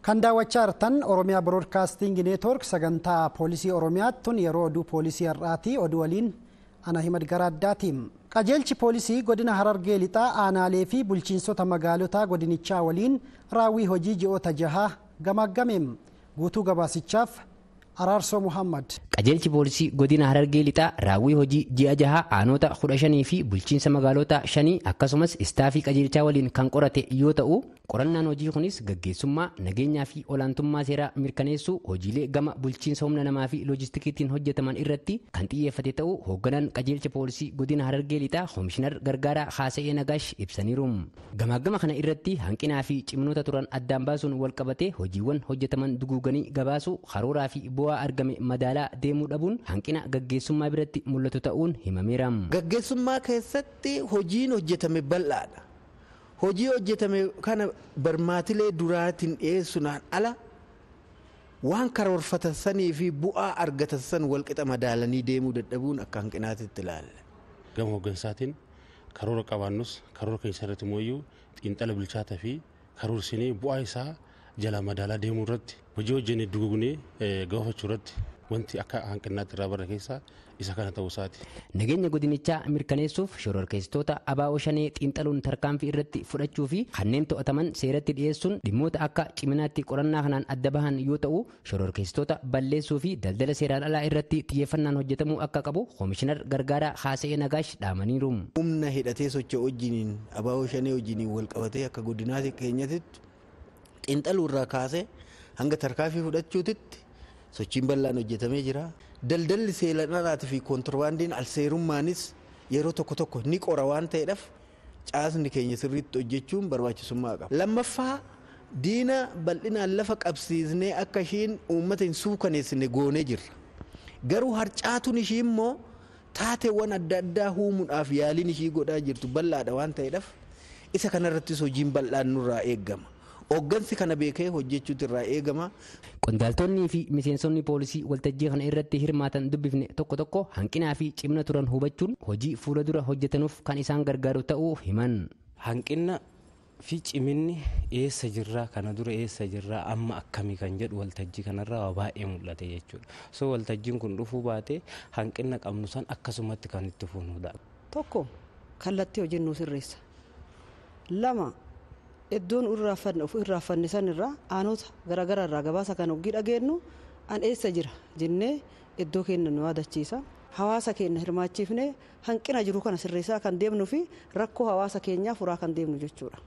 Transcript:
Kan daawwachaa jirtan Oromiyaa Broadcasting Network sagantaa poolisii Oromiyaatti tun yeroo oduu poolisii har'aati. Oduu waliin ana Himad Garaaddaati. Qajeelchi poolisii godina Harargee Lixaa aanaalee fi bulchiinsota magaalotaa godinichaa waliin raawwii hojii ji'oota jaha gamaaggame. Guutuu gabaasichaaf Araarsoo Muhammad. Qajeelchi poolisii godina Harargee Lixaa raawwii hojii ji'a jaha aanota 15 fi bulchiinsa magaalota 5 akkasumas istaafii qajeelchaa waliin kan qorate yoo ta'u, qorannaan hojii kunis gaggeessummaa, nageenyaa fi olaantummaa seeraa mirkaneessuu hojiilee gama bulchiinsa humna namaa fi loojistikiitiin hojjetaman irratti kan xiyyeeffate ta'uu hoogganaan qajeelcha poolisii godina Harargee Lixaa Koomishinar Gargaaraa Haasa'ee Nagaash ibsaniiru. Gamaagama kana irratti hanqinaa fi cimnoota turan addaan baasuun wal qabatee hojiiwwan hojjetaman duguuganii gabaasuu, karooraa fi bu'aa argame madaalaa deemuu dhabuun hanqina gaggeessummaa biratti mul'atu ta'uun himameera. Gaggeessummaa keessatti hojiin hojjetame bal'aadha. Hojii hojjetame kana barmaatilee duraatiin dhiyeessuudhaan ala waan karoorfatan sanii fi bu'aa argatan san walqixa madaalanii deemuu dadhabuun akka hanqinaatitti ilaalla. Gama hooggansaatiin karoora qabaannus karoora keessa irratti mooyyuu xiinxala bilchaataa fi karoorsinee bu'aa isaa jala madaalaa deemuu irratti hojii hojjennee dugugnee gaafachuu irratti wanti akka hanqinaatti irraa barra keessaa isa kana ta'uu isaati. Nageenya godinichaa mirkaneessuuf shororkeessitoota ABO shanee xiinxaluun tarkaanfii irratti fudhachuu fi kanneen to'ataman seeratti dhiyeessuun dhimmoota akka ciminaatti qorannaa kanaan adda bahan yoo ta'u, shororkeessitoota balleessuu fi daldala seeraan alaa irratti xiyyeeffannaan hojjetamuu akka qabu Koomishinar Gargaaraa Haasa'ee Nagaash dhaamaniiru. Humna hidhatee socho'u wajjiniin ABO shanee wajjiniin wal qabatee akka godinaatti keenyatti xiinxaluu irraa kaasee hanga tarkaanfii fudhachuutitti sochiin bal'aan hojjetamee jira. Daldalli seeraan alaatii fi koontirbaandiin alseerummaanis yeroo tokko tokko ni qora waan ta'eedhaaf caasni keenya sirriitti hojjechuun barbaachisummaa qaba. Lammaffaa diina bal'inaan lafa qabsiisnee akka ishiin uummata hin suukaneessine goonee jirra. Garuu harcaatuun ishii immoo taateewwan adda addaa uumuudhaaf yaaliin ishii godhaa jirtu bal'aadha waan ta'eedhaaf isa kanarrattis hojiin bal'aan nurraa eegama. Hooggansi kana beekee hojjechuutu irraa eegama. Qondaaltonnii fi miseensonni poolisii waltajjii kana irratti hirmaatan dubbifne tokko tokko hanqinaa fi cimina turan hubachuun hojii fuula dura hojjetanuuf kan isaan gargaaru ta'uu himan. Hanqina fi ciminni eessa jirraa, kana dura eessa jirraa, amma akkamii kan jedhu waltajjii kanarraa waa baay'ee mul'ate jechuudha. So waltajjiin kun dhufuu baatee hanqina qabnu san akkasumatti kan itti fuunudha. Tokko kallattii hojii nu sirreessa. Lama iddoon irraaffanne san irraa aanota garaagaraa irraa gabaasa kan hoggii dhageenyu an eessa jira jennee iddoo keenya nu yaadachiisa. Hawaasa keenya hirmaachiifnee hanqina jiru kana sirreessaa kan deemnuu fi rakkoo hawaasa keenyaa furaa kan deemnu jechuudha.